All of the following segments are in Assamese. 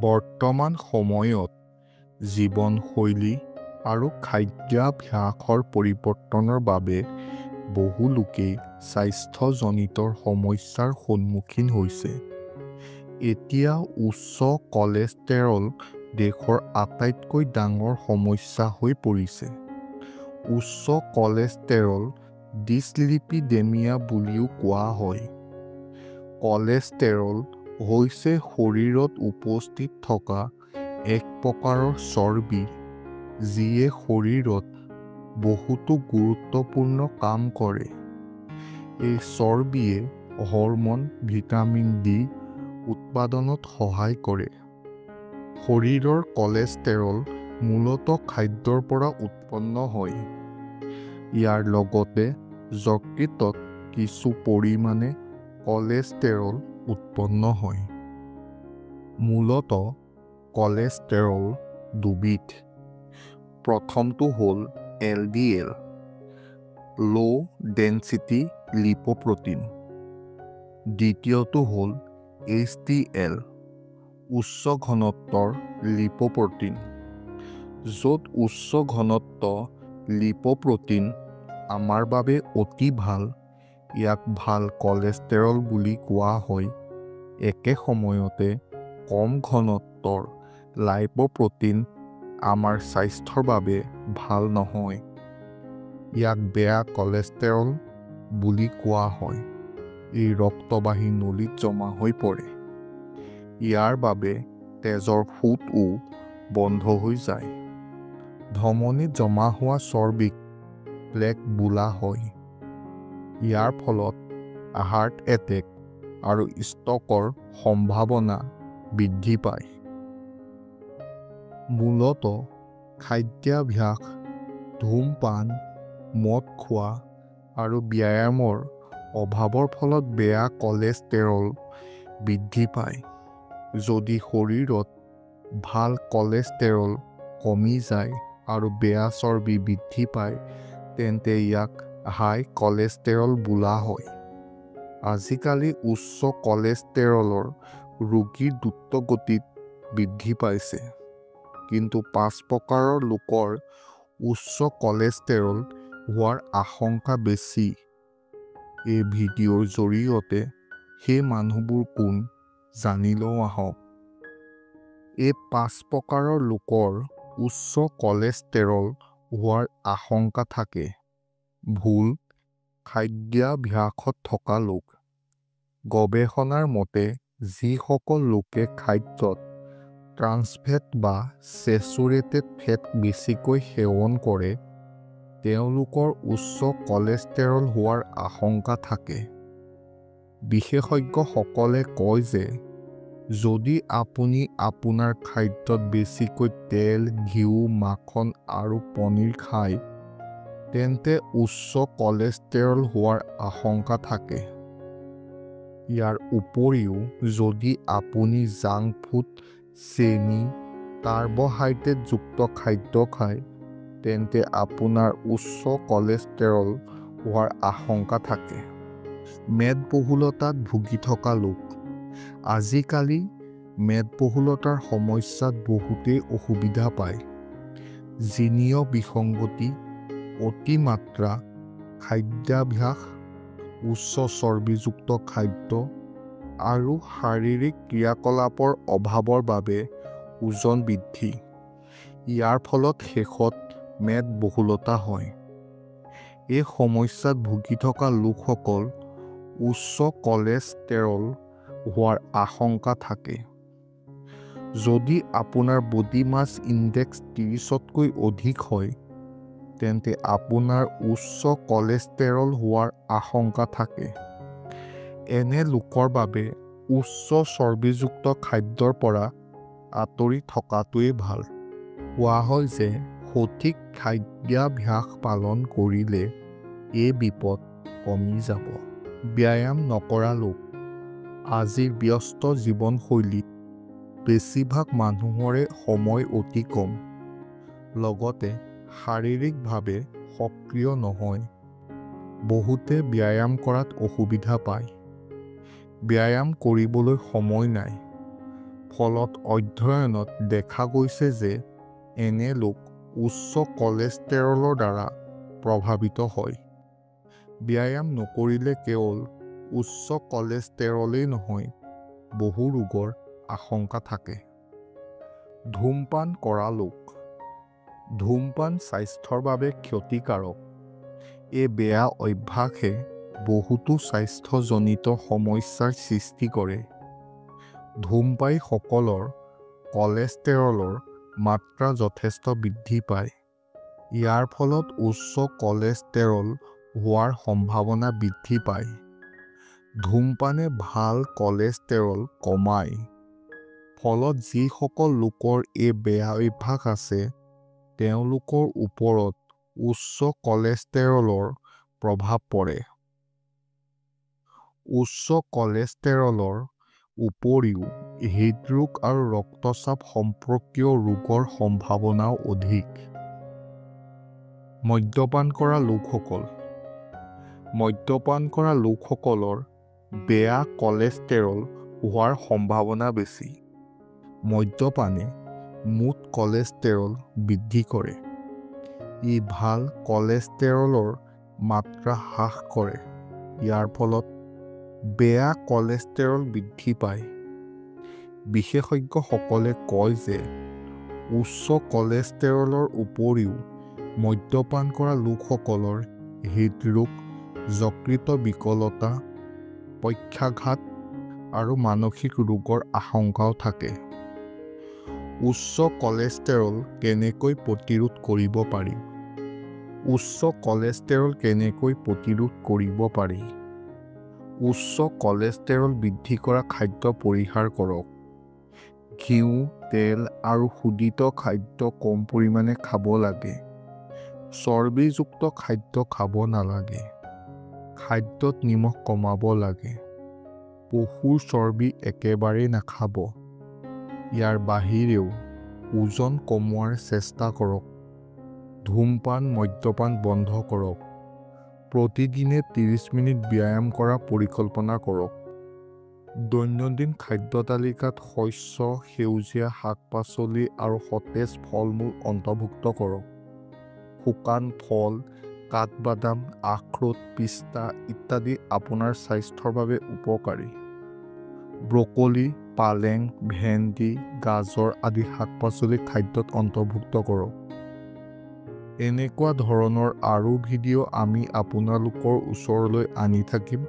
বৰ্তমান সময়ত জীৱনশৈলী আৰু খাদ্যাভ্যাসৰ পৰিৱৰ্তনৰ বাবে বহু লোকেই স্বাস্থ্যজনিত সমস্যাৰ সন্মুখীন হৈছে। এতিয়া উচ্চ কলেষ্টেৰল দেশৰ আটাইতকৈ ডাঙৰ সমস্যা হৈ পৰিছে। উচ্চ কলেষ্টেৰল ডিছলিপিডেমিয়া বুলিও কোৱা হয়। কলেষ্টেৰল হৈছে শৰীৰত উপস্থিত থকা এক প্ৰকাৰৰ চৰ্বি যিয়ে শৰীৰত বহুতো গুৰুত্বপূৰ্ণ কাম কৰে। এই চৰ্বিয়ে হৰম'ন ভিটামিন ডি উৎপাদনত সহায় কৰে। শৰীৰৰ কলেষ্টেৰল মূলতঃ খাদ্যৰ পৰা উৎপন্ন হয়। ইয়াৰ লগতে যকৃতত কিছু পৰিমাণে কলেষ্টেৰল উৎপন্ন হয়। মূলতঃ কলেষ্টেৰল দুবিধ। প্ৰথমটো হ'ল এল.ডি.এল, ল' ডেনচিটি লিপ'প্ৰটিন। দ্বিতীয়টো হ'ল এইচ.ডি.এল, উচ্চ ঘনত্বৰ লিপ'প্ৰটিন। য'ত উচ্চ ঘনত্ব লিপ'প্ৰটিন আমাৰ বাবে অতি ভাল, ইয়াক ভাল কলেষ্টেৰল বুলি কোৱা হয়। একে সময়তে কম ঘনত্বৰ লাইপোপ্ৰটিন আমাৰ স্বাস্থ্যৰ বাবে ভাল নহয়। ইয়াক বেয়া কলেষ্টেৰল বুলি কোৱা হয়। ই ৰক্তবাহী নলীত জমা হৈ পৰে। ইয়াৰ বাবে তেজৰ সোঁতও বন্ধ হৈ যায়। ধমনীত জমা হোৱা চৰ্বিক প্লেক বোলা হয়। ইয়াৰ ফলত হাৰ্ট এটেক আৰু ষ্ট্ৰোকৰ সম্ভাৱনা বৃদ্ধি পায়। মূলতঃ খাদ্যাভ্যাস, ধূমপান, মদ খোৱা আৰু ব্যায়ামৰ অভাৱৰ ফলত বেয়া কলেষ্টেৰল বৃদ্ধি পায়। যদি শৰীৰত ভাল কলেষ্টেৰল কমি যায় আৰু বেয়া চৰ্বি বৃদ্ধি পায়, তেন্তে ইয়াক হাই কলেষ্টেৰল বোলা হয়। আজিকালি উচ্চ কলেষ্টেৰলৰ ৰোগী দ্ৰুতগতিত বৃদ্ধি পাইছে। কিন্তু পাঁচ প্ৰকাৰৰ লোকৰ উচ্চ কলেষ্টেৰল হোৱাৰ আশংকা বেছি। এই ভিডিঅ'ৰ জৰিয়তে সেই মানুহবোৰ কোন জানি লওঁ আহক। এই পাঁচ প্ৰকাৰৰ লোকৰ উচ্চ কলেষ্টেৰল হোৱাৰ আশংকা থাকে। ভুল খাদ্যাভ্যাসত থকা লোক। গৱেষণাৰ মতে যিসকল লোকে খাদ্যত ট্ৰান্সফেট বা চেচুৰেটেড ফেট বেছিকৈ সেৱন কৰে, তেওঁলোকৰ উচ্চ কলেষ্টেৰল হোৱাৰ আশংকা থাকে। বিশেষজ্ঞসকলে কয় যে যদি আপুনি আপোনাৰ খাদ্যত বেছিকৈ তেল, ঘিউ, মাখন আৰু পনীৰ খায়, তেন্তে উচ্চ কলেষ্টেৰল হোৱাৰ আশংকা থাকে। ইয়াৰ উপৰিও যদি আপুনি জাংক ফুড, চেনি, কাৰ্বহাইড্ৰেটযুক্ত খাদ্য খায়, তেন্তে আপোনাৰ উচ্চ কলেষ্টেৰল হোৱাৰ আশংকা থাকে। মেদবহুলতাত ভুগি থকা লোক। আজিকালি মেদবহুলতাৰ সমস্যাত বহুতেই অসুবিধা পায়। জিনীয় বিসংগতি, অতিমাত্ৰা খাদ্যাভ্যাস, উচ্চ চৰ্বিযুক্ত খাদ্য আৰু শাৰীৰিক ক্ৰিয়াকলাপৰ অভাৱৰ বাবে ওজন বৃদ্ধি। ইয়াৰ ফলত শেষত মেদবহুলতা হয়। এই সমস্যাত ভুগি থকা লোকসকল উচ্চ কলেষ্টেৰল হোৱাৰ আশংকা থাকে। যদি আপোনাৰ বডি মাছ ইনডেক্স 30তকৈ অধিক হয়, তেন্তে আপোনাৰ উচ্চ কলেষ্টেৰল হোৱাৰ আশংকা থাকে। এনে লোকৰ বাবে উচ্চ চৰ্বিযুক্ত খাদ্যৰ পৰা আঁতৰি থকাটোৱেই ভাল। কোৱা হয় যে সঠিক খাদ্যাভ্যাস পালন কৰিলে এই বিপদ কমি যাব। ব্যায়াম নকৰা লোক। আজিৰ ব্যস্ত জীৱনশৈলীত বেছিভাগ মানুহৰে সময় অতি কম। লগতে শাৰীৰিকভাৱে সক্ৰিয় নহয়। বহুতে ব্যায়াম কৰাত অসুবিধা পায়। ব্যায়াম কৰিবলৈ সময় নাই। ফলত অধ্যয়নত দেখা গৈছে যে এনে লোক উচ্চ কলেষ্টেৰলৰ দ্বাৰা প্ৰভাৱিত হয়। ব্যায়াম নকৰিলে কেৱল উচ্চ কলেষ্টেৰলেই নহয়, বহু ৰোগৰ আশংকা থাকে। ধূমপান কৰা লোক: ধূমপান স্বাস্থ্যৰ বাবে ক্ষতিকাৰক। এই বেয়া অভ্যাসে বহুতো স্বাস্থ্যজনিত সমস্যাৰ সৃষ্টি কৰে। ধূমপায়ীসকলৰ কলেষ্টেৰলৰ মাত্ৰা যথেষ্ট বৃদ্ধি পায়। ইয়াৰ ফলত উচ্চ কলেষ্টেৰল হোৱাৰ সম্ভাৱনা বৃদ্ধি পায়। ধূমপানে ভাল কলেষ্টেৰল কমায়। ফলত যিসকল লোকৰ এই বেয়া অভ্যাস আছে তেওঁলোকৰ ওপৰত উচ্চ কলেষ্টেৰলৰ প্ৰভাৱ পৰে। উচ্চ কলেষ্টেৰলৰ উপৰিও হৃদৰোগ আৰু ৰক্তচাপ সম্পৰ্কীয় ৰোগৰ সম্ভাৱনাও অধিক। মদ্যপান কৰা লোকসকল: মদ্যপান কৰা লোকসকলৰ বেয়া কলেষ্টেৰল হোৱাৰ সম্ভাৱনা বেছি। মদ্যপানে মুঠ কলেষ্টেৰল বৃদ্ধি কৰে। ই ভাল কলেষ্টেৰলৰ মাত্ৰা হ্ৰাস কৰে। ইয়াৰ ফলত বেয়া কলেষ্টেৰল বৃদ্ধি পায়। বিশেষজ্ঞসকলে কয় যে উচ্চ কলেষ্টেৰলৰ উপৰিও মদ্যপান কৰা লোকসকলৰ হৃদৰোগ, যকৃত বিকলতা, পক্ষাঘাত আৰু মানসিক ৰোগৰ আশংকাও থাকে। উচ্চ কলেষ্টেৰল কেনেকৈ প্ৰতিৰোধ কৰিব পাৰি? উচ্চ কলেষ্টেৰল কেনেকৈ প্ৰতিৰোধ কৰিব পাৰি? উচ্চ কলেষ্টেৰল বৃদ্ধি কৰা খাদ্য পৰিহাৰ কৰক। ঘিউ, তেল আৰু শোধিত খাদ্য কম পৰিমাণে খাব লাগে। চৰ্বিযুক্ত খাদ্য খাব নালাগে। খাদ্যত নিমখ কমাব লাগে। পশুৰ চৰ্বি একেবাৰেই নাখাব। ইয়াৰ বাহিৰেও ওজন কমোৱাৰ চেষ্টা কৰক। ধূমপান, মদ্যপান বন্ধ কৰক। প্ৰতিদিনে 30 মিনিট ব্যায়াম কৰাৰ পৰিকল্পনা কৰক। দৈনন্দিন খাদ্য তালিকাত শস্য, সেউজীয়া শাক-পাচলি আৰু সতেজ ফলমূল অন্তৰ্ভুক্ত কৰক। শুকান ফল, কাঠবাদাম, আখৰোট, পিস্তা ইত্যাদি আপোনাৰ স্বাস্থ্যৰ বাবে উপকাৰী। ব্ৰকলি, পালেং, ভেন্দি, গাজৰ আদি শাক-পাচলি খাদ্যত অন্তৰ্ভুক্ত কৰক। এনেকুৱা ধৰণৰ আৰু ভিডিঅ' আমি আপোনালোকৰ ওচৰলৈ আনি থাকিম।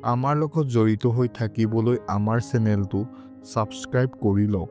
আমাৰ লগত জড়িত হৈ থাকিবলৈ আমাৰ চেনেলটো ছাবস্ক্ৰাইব কৰি লওক।